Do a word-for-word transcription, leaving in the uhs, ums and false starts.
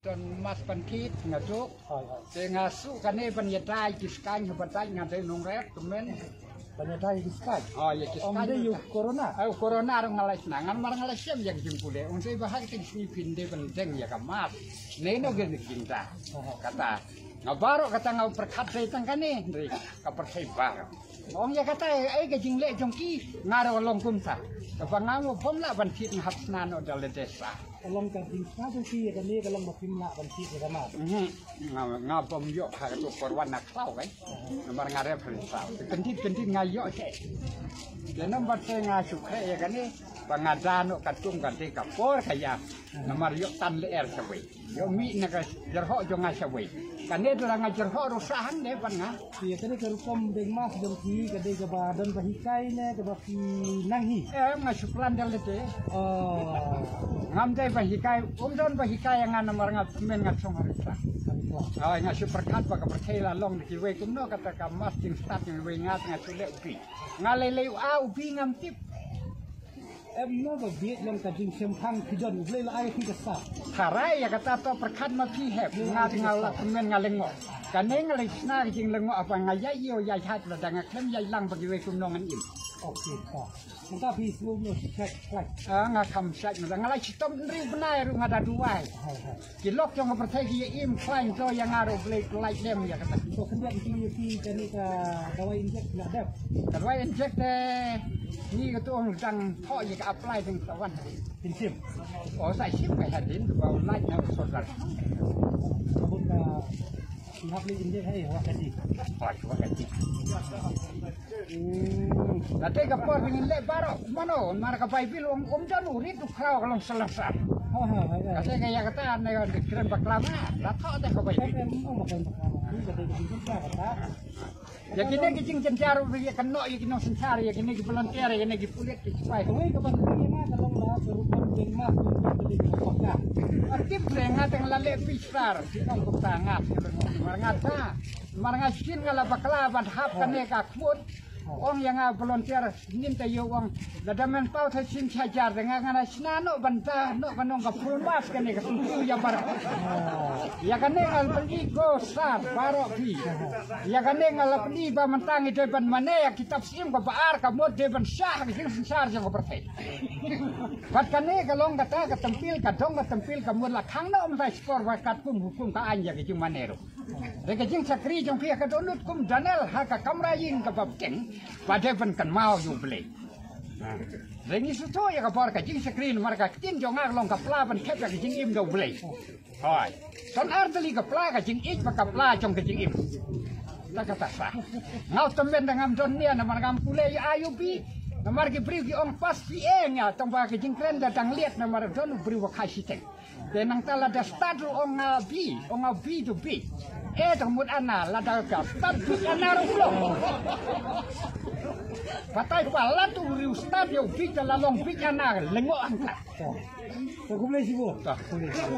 Don mask ban thied nga duk. Te nga shu kane ban ïada ïa ki skaiñ ha ba dei nga dei nongrep tymmen. Ban ïada ïa ki skaiñ. Oh, ïa ki skaiñ. Ong dei ïa u corona. Ai u corona ruh nga la shna, ngan mar nga la shem ïa ka jingpule. Ong dei ba ha ka teng sngi phin dei ban deng ïa ka mask. Nei no gen jingda. Kata nga baroh kata nga pyrkhat dei tang kane dei ka pyrthei baroh. Ong ïa kata, eh, ka jingleh jong ki nga ruh long kumta. Kaba nga mo bom lah ban thied nga hap shna noh da lade sa. Ka long ka jingshna jong ki ïa kane ka long ba phim lah ban thied ïa ka mask. Mhm. Nga, nga bom ïoh ha ka tu por wan na khlaw kai. Namar nga rep ha khlaw. Kyndit kyndit nga ïoh seh. Ïa namar te nga shu khreh ïa kane ba nga da noh ka tung ka dei ka por ka ïa. Namar ïoh tan lyer shawei. Ïoh mih na ka jyrhoh jong nga shawei. Kane da nga jyrhoh ruh sah hangne ban nga. Ïa kane ka rukom deng mask jong phi ka dei kaba don ba hikai ne kaba phi nang hi? Eh, nga shu plan da lade. Oh. Ngam dei ba hikai, um don ba hikai ïa nga namar nga tymmen nga shong ha ri Trai. Ai nga shu pyrkhat ba ka pyrthei la long da kiwei kumno kata ka mask jingstad jong kiwei nga nga shu leh u bi. Nga lei lei u a u bi ngam tip. Em no ba bieit long ka jingshemphang phi don, U Blei la ai phi ka sap. Tharai ïa kata to pyrkhat ma phi hep, nga te nga la tymmen nga lyngngoh. Kane nga la shna ka jinglyngngoh haba nga ïai ïoh ïai hap lada nga khlem ïai lang ba kiwei kumno ngan im. Okay, ta. Mynta phi sngewbha shet klak. Ah, nga kham shet mynta nga la shitom hynriew bnai ruh nga da duwai. Hai, hai. Ki lok jong ka pyrthei ki ïa im khlaiñ to ïa nga ruh Blei pynlait lem ïa kata. To khyndiat ki ïa ki kane ka dawai injek nga dep. Ka dawai injek te ngi ka tu ong dang thoh ïa ka apply ding ka wan. Kin sim. O sa sim ka hadin ba u lait na u sorkar. Ka bun ka ki hap le injek hai wa ka di. Wa ka di. Hmm. Kata ka por ba ngin leh baroh mano, mar ka Baibl um, um don u rit u khraw ka long salonsar. Ha, ha, ha, ha. Kata ka ïa kata ne ka kren bakla ma, la thoh te ka Baibl. Em, em, um, bakla, bakla. Ni kata ka jingkynja kata. Ïa kine ki jingjynjar ba ïa kano ïa ki nongsynshar, ïa kine ki volunteer, ïa kine ki pulit ki sipai. Kawei ka ban ïa nga ka long la ka rukom jingma ka long ka dei ka bakla. Artip le nga tang la leh pishrar, ki nong bakla nga, mar nga ta, mar nga shin nga la bakla ban hap kane ka khmut. Ong ïa nga volunteer ngin ta ïoh ong lada men paw tha shin sha jar de nga nga na shna noh ban ta noh ka nong ka full mask kane ka sum ïa bar. Ïa kane nga la pyni ko sar baroh phi. Ïa kane nga la pyni ba mynta ngi dei ban mane ïa kitab sim ka ba ar ka mut dei ban shah ka jingsynshar jong ka pyrthei. Bad kane ka long kata ka tempil ka dong ka tempil ka mut la khang noh mynta shkor ba katkum hukum ka aiñ ïa ka jingmane ruh. Re ka jingshakri jong phi ha ka dohnud kum Daniel ha ka kamra ïing kaba bteng ba dei ban kynmaw ïa U Blei. Re ngi shu thoh ïa ka bor ka jingshakri namar ka ktien jong nga ka long ka pla ban thep ïa ka jingim da U Blei. Hoi. Ton ar tylli ka pla ka jingïeit bad ka pla jong ka jingim. Ta kata sa. Nga u tymmen da ngam don nia namar ngam pule ïa I U B. Namar ki briew ki ong pass P A nga tang ba ka jingkren da dang liat namar don u briew ba kha shiteng. Te nangta lada stad ruh ong nga bi, ong nga bi tu bi. Eh, ta mut ana, lada ka stad bi ana ruh lo. Batai palat u riu stad ïa u bi ta la long bi ana lyngngoh angkat. Ta. Ta kumlei sibu. Ta. Kumlei sibu.